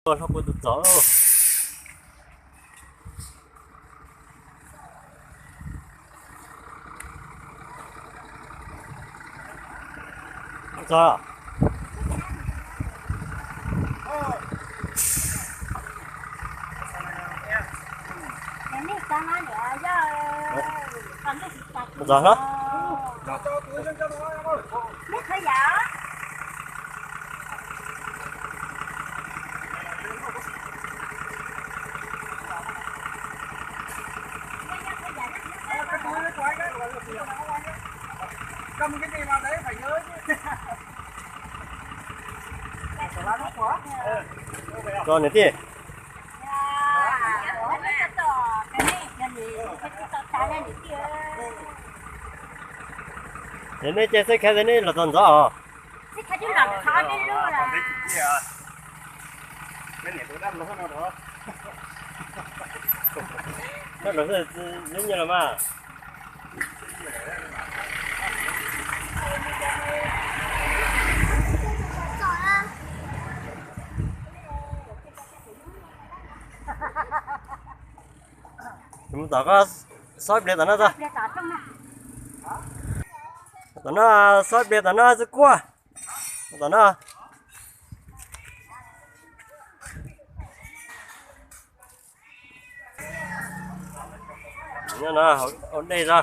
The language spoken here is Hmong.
Hlo kuv tus txov. Txov hlo. Txov niam tij. Ces nej cia xwb khav, nej los txog ntxov os. Nyob los xwb, nyob nyias los mas. Mus tom koj xob ib pliag tom no tso. Tom no, xob ib pliag tom no txhob quaj. Tom no. Nyob no, ua dej tso.